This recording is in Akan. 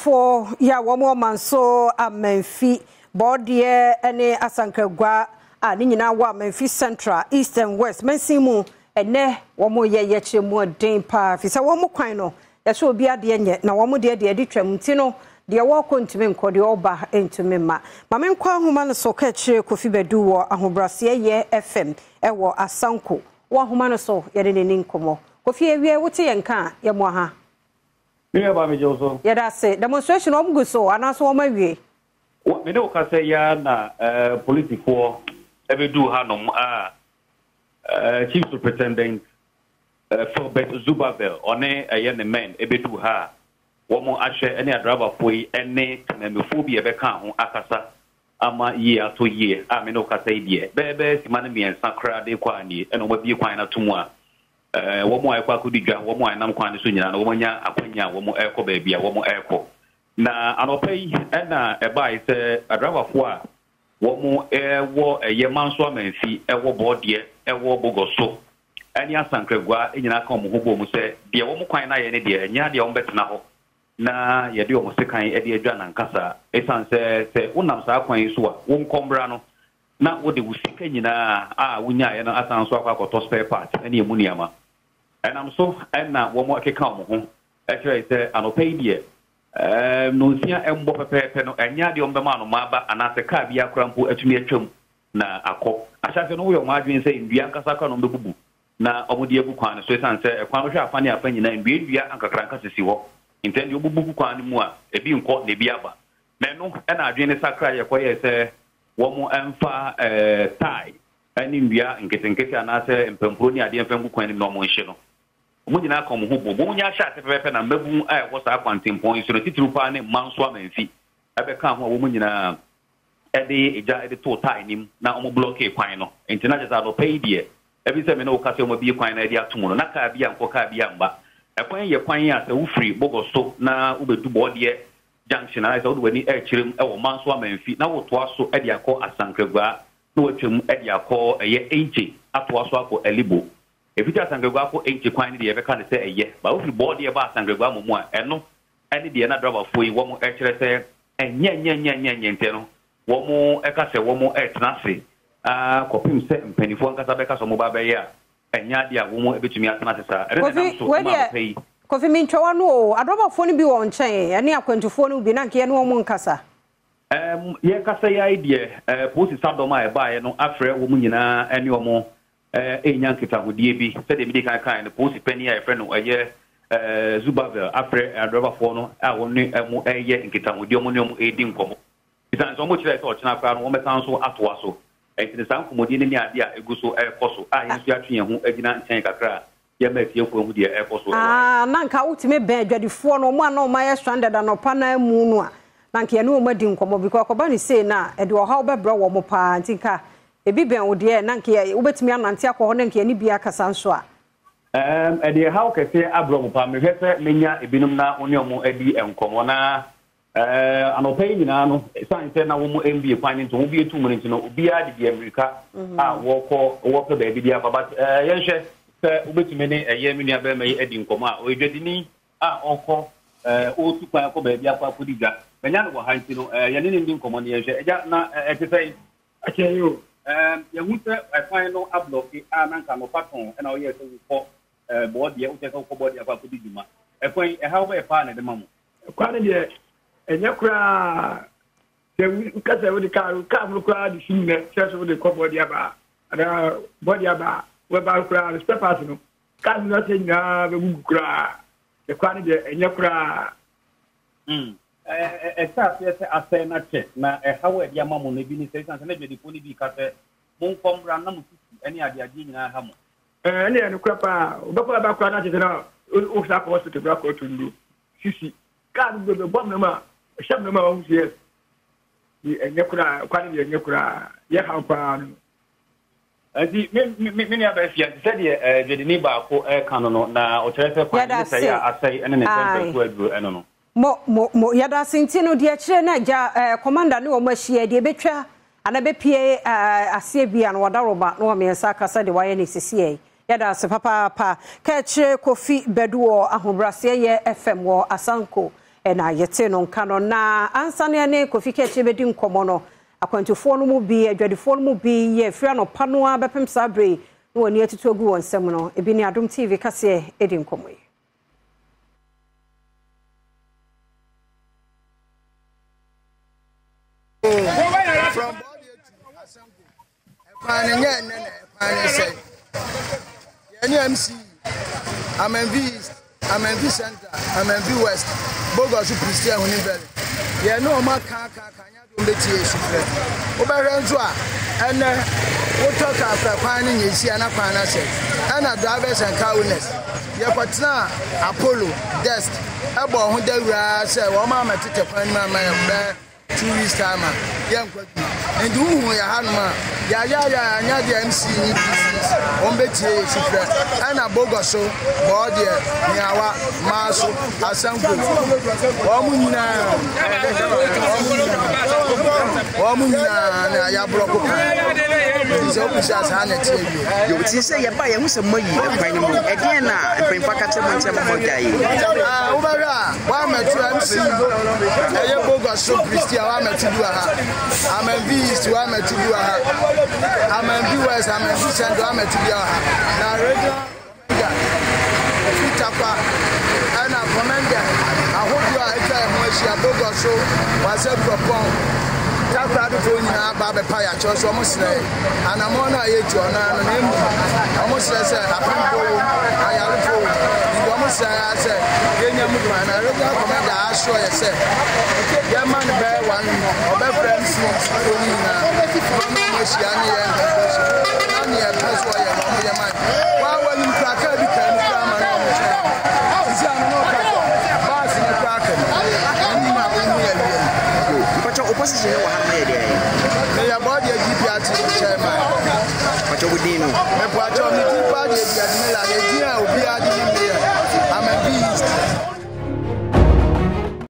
Adrɔbafoɔ yi a wɔn wɔ Manso Amanfi, Bɔɔdeɛ ne Asankragua a ne nyinaa wɔ Amanfi Central, East and West mansin mu, ɛnnɛ wɔn reyɛ yɛkyerɛ mu den paa firi sɛ wɔn kwan no yɛsɛ obi adeɛ nyɛ na wɔn deɛ deɛ ɛde twam nti no deɛ wɔrekɔ ntumi nkɔ deɛ ɔreba ntumi mma. Ma menkɔ ahoma no so kaakyire Kofi Badu wɔ Ahobrɛaseɛ Yɛ FM wɔ Asanko. Wɔ ahoma no so yɛne no ni nkɔmmɔ. Kofi awie wote yɛn nka a yɛmoa ha. Me nua baa megye wo so. Yɛda ase. Demonstration no wɔn gu so anaasɛ wɔn awie? Me ne wo kasa yi ara na polisifoɔ bɛduu hanom a Chief Superintendent Philbert Zubabel ɔne ɛyɛ ne men bɛduu ha a wɔn ahwɛ ne adrabafoɔ yi ne temanmufoɔ bi a ɛbɛkaa ho akasa ama yie atɔ yie a me ne wo kasa yi deɛ bɛyɛ bɛyɛ sima no mmiɛnsa koraa de rekɔ a nie ɛna wɔn abue kwan no ato mu a Wɔn a ɛkɔ akɔdi dwa, wɔn a ɛnam kwan no so nyinaa no, wɔanya akwanya a wɔrekɔ baabi a wɔrekɔ. Na anɔpa yi na ɛbae sɛ adraivafoɔ a wɔwɔ ɛyɛ Manso Amanfi, ɛwɔ Bɔɔdeɛ, ɛwɔ Bogoso ne Asankragua nyinaa ka wɔn ho bɔɔ mu sɛ deɛ wɔn kwan no ayɛ no deɛ, ɛnyɛ adeɛ a wɔbɛtena hɔ na yɛde wɔn sekan de adwa no ankasa. Ɛsiane sɛ sɛ wonam saa kwan yi so a, wo nkɔmmra no na wode wo sika nyinaa a wonyaeɛ no asan nso akɔ akɔtɔ spare part ne ɛmu nneɛma. Ɛnam so na wɔkeka wɔn ho kyerɛe sɛ anɔpa yi deɛ, nnɔnsia mmɔ pɛpɛɛpɛ no, ɛnyɛ adeɛ a wɔbɛma anomaa aba anaasɛ kaa biara koraa mpo atumi atwam na akɔ. Ahyɛaseɛ no, woyɛ wɔn adwene sɛ nnua ankasa koraa na wɔbɛbubu na wɔde agu kwan no so ɛsiane sɛ ɛkwan no hwɛ afa ne afa nyinaa nnua nnua nkakranka sisi hɔ nti ɛnde wɔbubu gu kwan no mu a, ebi nkɔ na ebi aba. Na ɛno na adwene no sakraeɛ kɔyɛɛ sɛ Wɔmfa tae ne nnua nketenkete anaasɛ mpampuro ne adeɛ mfa ngu kwan no mu na wɔnhye no. Wɔn nyinaa ka wɔn ho bom. Wɔn nyinaa hyɛ ase pɛpɛɛpɛ na mmabun a ɛwɔ saa kwantempɔn yi so no, titiriw paa ne mma nso amanfi bɛkaa ho a wɔn nyinaa de gya de too tae no mu na wɔblɔkee kwan no. Enti na kyerɛ sɛ anɔpa yi deɛ, ɛfiri sɛ me ne wo kasa yi wɔabue kwan no de ato mu no, na kaa bi ankɔ kaa bi amma. Ɛkwan yi yɛ kwan a sɛ wofiri Bogɔso na wobɛdu Bɔɔdeɛ Junction anaasɛ wode w'ani rekyerɛ mu wɔ Manso Amanfi na wotoa so de akɔ Asankraguaa na woatwa mu de akɔ ɛyɛ Enkye atoa so akɔ Alibo. Ɛfiti Asankraguaa kɔ Enkye kwan no deɛ yɛbɛka no sɛ ɛyɛ, but wofiri Bɔɔdeɛ ba Asankraguaa mmom a, ɛno ne deɛ na driverfoɔ yi wɔn rekyerɛ sɛ ɛnyɛ nyɛ nyɛ nyɛ nyɛ nti no wɔn ka sɛ wɔn retena ase ara kɔpem sɛ mpanimfoɔ ankasa bɛka sɛ wɔn ba abɛyɛ a Ɛnyɛ adeɛ a wɔn bɛtumi atena ase saa. Ɛno na Kofi, ɛnam so wei ma deɛ, anɔpa yi. Kofi mentwa w'ano o, adrɔbafoɔ no bi wɔ wo nkyɛn, ɛne akwantufoɔ no bi, na anka yɛne wɔn nkasa. Ɛɛm, yɛrekasa yi ara yi deɛ, ɛɛ, polisi sadɔm a ɛbaeɛ no afrɛ wɔn nyinaa ne wɔn renya nkitahodie bi. Sɛdeɛ medii kan kaeɛ no, polisi panin a yɛfrɛ no ɛyɛ ɛɛ Zubavel afrɛ adrɔbafoɔ no a wɔne wɔn reyɛ nkitahodie, wɔne wɔn redi nkɔmmɔ. Esiane sɛ wɔkyerɛe sɛ ɔkyena koraa no wɔbɛsan nso atoa so nti no, saa nkɔmmɔdi no ne ade a egu so rekɔ so a yɛn nso yɛatwe yɛn ho agyina nkyɛn kakra a yɛma atiefo ahu deɛ ɛrekɔ so wɔ ha yi. Ah, na anka wotumi bɛn adwadifoɔ no, wɔn a na wɔayɛ stranded anɔpa no ara mu no a, na anka yɛne wɔn adi nkɔmmɔ because ɛkɔba no sei no a, ɛde ɔhaw bɛbrɛ wɔn paa. Nti nka ebi bɛn wo deɛ, na anka yɛ, wobɛtumi anante akɔ hɔ na anka yɛne bi akasa nso a. Ɛɛm, ɛde ɛhaw kɛseɛ abrɛ wɔn paa. Mehwɛ sɛ mɛnya ebinom na wo ne wɔn adi nkɔmmɔ na Ɛɛ, anɔpa yi nyinaa no, esiane sɛ na wɔmmbue kwan no nti, wɔbue too mu no nti no, obiara de di mmirika a wɔkɔ wɔpɛ baabi de afa. But ɛɛ, yɛnhwɛ sɛ wobɛtumi ne ɛyɛ me nua barima yi adi nkɔmmɔ a ɔyɛ dwadini a ɔkɔ ɛɛ, ɔretu kwan akɔ baabi akɔ akɔdi dwa. Manya no wɔ ha nti no, ɛɛ, yɛne no ndi nkɔmmɔ no yɛnhwɛ. Agya, na ɛte sɛn? Akyɛ yi o. Ɛɛ, yɛhu sɛ ɛkwan no ablɔke a na anka anɔpa tɔn na woyɛɛ sɛ wokɔ ɛɛ, bɔɔdeɛ, wokyerɛ sɛ wokɔ bɔɔdeɛ akɔ akɔdi dwuma. Ɛkwan yi, ɛhaw bɛyɛ paa na ɛde ma mo? Kwan no deɛ ɛnyɛ koraa sɛ woka sɛ wode kaa kaa no koraa de sum nɛ sɛ so wode kɔ bɔde aba anaa bɔde aba a wobɛba koraa no spare part no kaa no asɛ nyinaa bɛgugu koraa ɛkwan no deɛ ɛnyɛ koraa. Mm. Ɛhyɛ aseɛ sɛ asɛe no akyɛ na ɛhaw a ɛde ama mo no ebi ne sɛ ɛsiane sɛ na adwadifoɔ no bi ka sɛ monkɔ mmra na mo sisi ne adeadeɛ nyinaa ha mo. Ɛne ɛno kora paa wobɛkɔ aba koraa na kyerɛ sɛ na wosa kɔ hospital koraa kɔto nnuro sisi kaa no bɛbɔ amena mu a ɛhyɛ amena mu a wahu sɛ yes ɛnyɛ koraa kwan no deɛ ɛnyɛ koraa yɛ haw paa no. Nti me me me nua bɛɛ fia nti sɛdeɛ ɛɛ dwadini baako ɛɛka no no na ɔkyerɛ sɛ kwan ne sɛe a asɛe ɛne ne Ae. mpɛmpɛnsoɔ aduro ɛno no. Mo mo mo yɛda ase nti no deɛ akyire no agya ɛɛ commander ne wɔn ahyia deɛ ɛbɛtwa anaa ɛbɛpue ɛɛ aseɛ bia no wɔdaroba na wɔn mmiɛnsa aka sɛdeɛ wɔayɛ no sisiɛ yi. Yɛda ase papaapa. Kaakyire Kofi Badu wɔ Ahobraseɛ yɛ FM wɔ Asanko. na yɛtee no nka no. Na ansa na yɛne Kofi Kɛkyɛ bɛdi nkɔmmɔ no, akwantufoɔ no mu bi, adwadifoɔ no mu bi yɛ firi anɔpa no ara bɛpem saa berɛ yi na wɔn ani atutu agu wɔn nsam no, ebi ne Adom TV kaseɛ di nkɔmmɔ yi. From Bɔdeɛ to Asanko, ɛkwan no nyɛ ɛnnɛ na ɛkwan no sɛe. Yɛne MC, Amanfi East, Amanfi Central, Amanfi West, Bogoso, Prestea, Huni Valley. Yɛne wɔn aka aka aka nyɛ ade wɔn bɛtie yɛ sufrɛ. Wobɛhwɛ nso a, ɛnnɛ wotɔ kaa kora kwan no nyɛ si a na kwan no asɛe. Ɛna drivers and car owners, yɛkɔtenaa Apollo desk ɛbɔɔ ho dawuro ara sɛ wɔn ammɛtetɛ kwan no mu amma yɛn bɛyɛ 2 weeks time a yɛnkɔ adwuma nti wohu yɛ hanom a yɛayɛayɛ anyɛ deɛ MC ne DCs wɔn bɛtie yɛ sufrɛ. Ɛna bogɔ so bɔɔdeɛ miawa maa so asanko wɔn nyinaa wɔn nyinaa na yɛaborɔko kan nti sɛ wobisa saa na ɛteɛ wie. Yo, ti sɛ yɛba yɛhu sɛ moayi ɛkwan no mu, ɛdeɛn na mpanyimfoɔ aka kyerɛ mo nkyɛn ma moagya yi? Wobɛhwɛ a woamɛto MC ɛyɛ boga so pristi a woamɛto bi wɔ ha, Amanfi East woamɛto bi wɔ ha, Amanfi West, Amanfi Central woamɛto bi wɔ ha, na regional commander Kofi Takwa ɛna commander ahodoɔ a atwa ɛho ahyia boga so wasɛ kuropɔn Takoradefoɔ nyinaa ba abɛpa yɛ akyɛw so wɔn srɛ anammɔn no a yɛtu ɔno ano na mmom wɔn srɛ sɛ apemfoɔ wɔ mu, ayarefoɔ wɔ mu, nti wɔn srɛ ara sɛ yɛnya mu kwan. Na regional commander asoɔ yɛ sɛ yɛma no bɛyɛ 1 week, ɔbɛfrɛ MCfoɔ no nyinaa na ɔne wɔn ahyia ne yɛn nkɔfoɔ so na neɛ ɛpɛ so ɔyɛ no ɔmo yɛ ma wɔn a wɔnim kura kaa bi kaa mu kura ama na ɔmo kyerɛ sisi ano na ɔka sɛ baasi no kura aka mu ɛne na ɔmu yɛ wie no. Mpakyɛ opposition wɔ ha no yɛ deɛ? Meyɛ bɔɔdeɛ GPRT chairman. Mpakyɛ wo din no? Mepakyɛ me din paa deɛ Biadmila, yɛ din a obiara de